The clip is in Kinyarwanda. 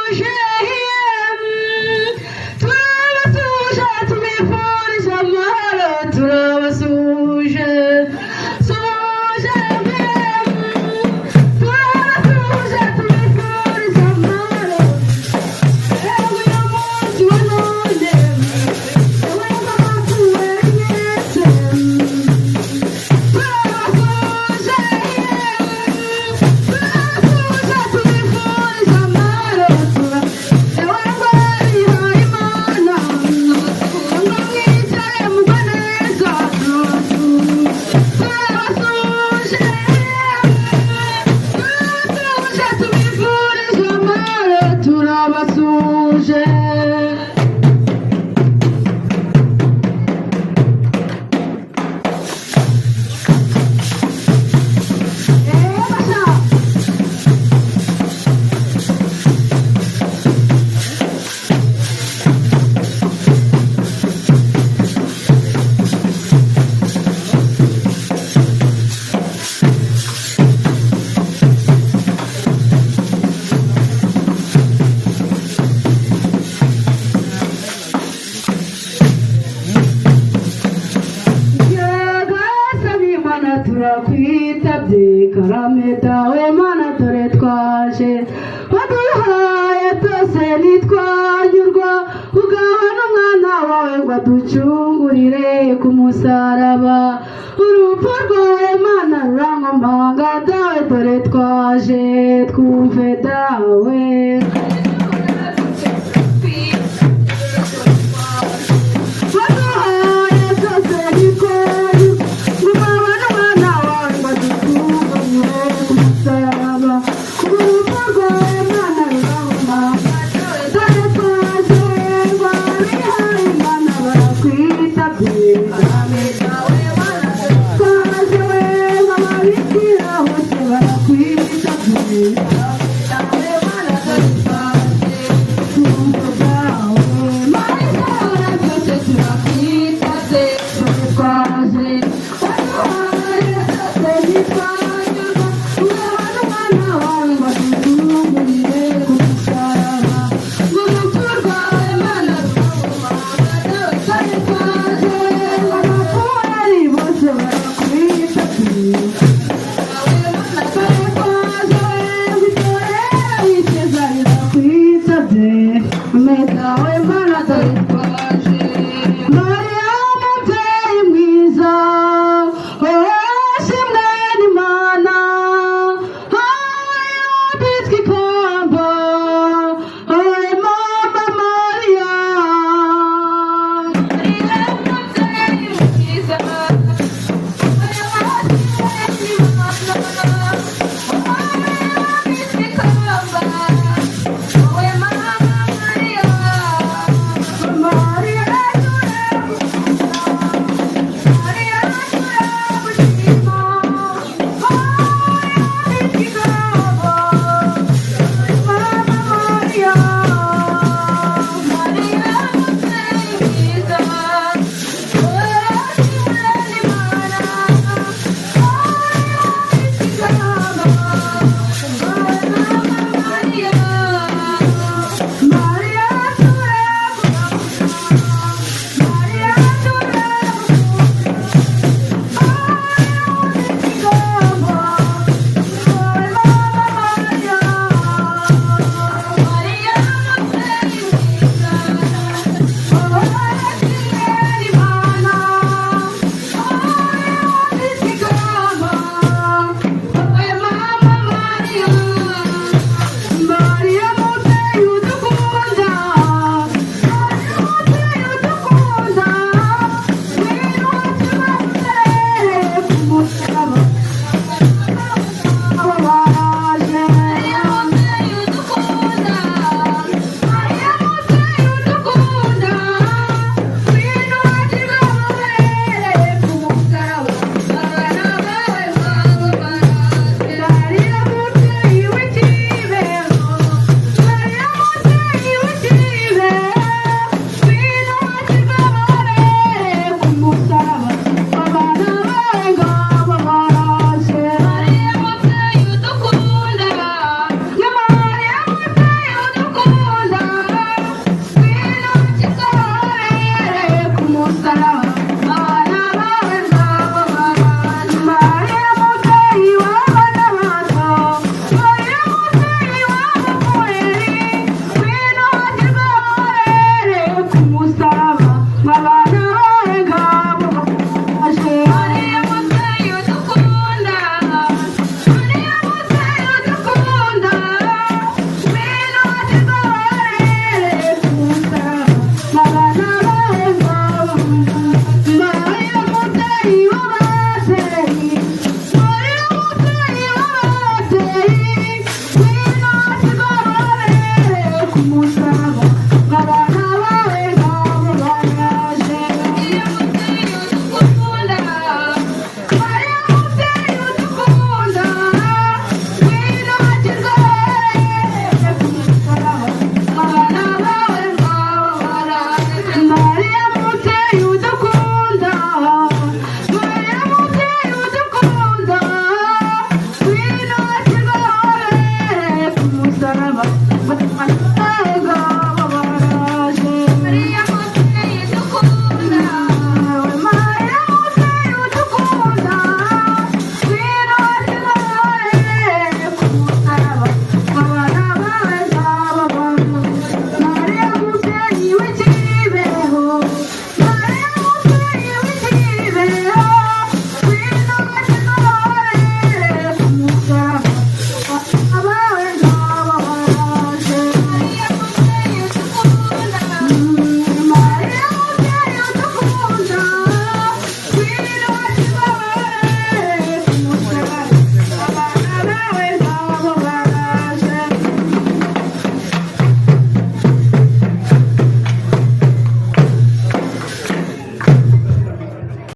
Turabasuhuje, turabasuhuje, tubifurije amahoro, turabasuhuje, suhuje, turabasuhuje, tubifurije amahoro. Ewe uyu munsi wa none, ewe mama mwese, turabasuhuje, turabasuhuje, tubifurije amahoro. Ewe rwarihaye Imana ngo mwicare mugwe neza, turabasuhuje, turabasuhuje, tubifurije amahoro, turabasuhuje. Eee basha. Nyagasani Mana, turakwitabye, karame dawe Mana, dore twaje. Waduhaye twese ntitwanyurwa, ugaha n'umwana wawe ngo aducungurire ku musaraba. Urupfu rwawe Mana rurankomanga, dawe dore twaje, twumve dawe. Waduhaye byose ntitwanyurwa, ugaha n'umwana wawe ngo aducungurire ku musaraba. Urupfu rwawe Mana rurankomanga, dore twaje. Rwabihaye Imana barakwitabye, twaje we, ababikira bose barakwitabye. Twumve dawe, Mana byose turakwitabye, dore twaje. Waduhaye byose ntitwanyurwa, ugaha n'umwana wawe ngo aducungurire ku musaraba. Urupfu rwawe Mana dore twaje, abapfuye bose barakwitabye. Dore twaje, witorera witeza rirakwitabye. Dawe Mana dore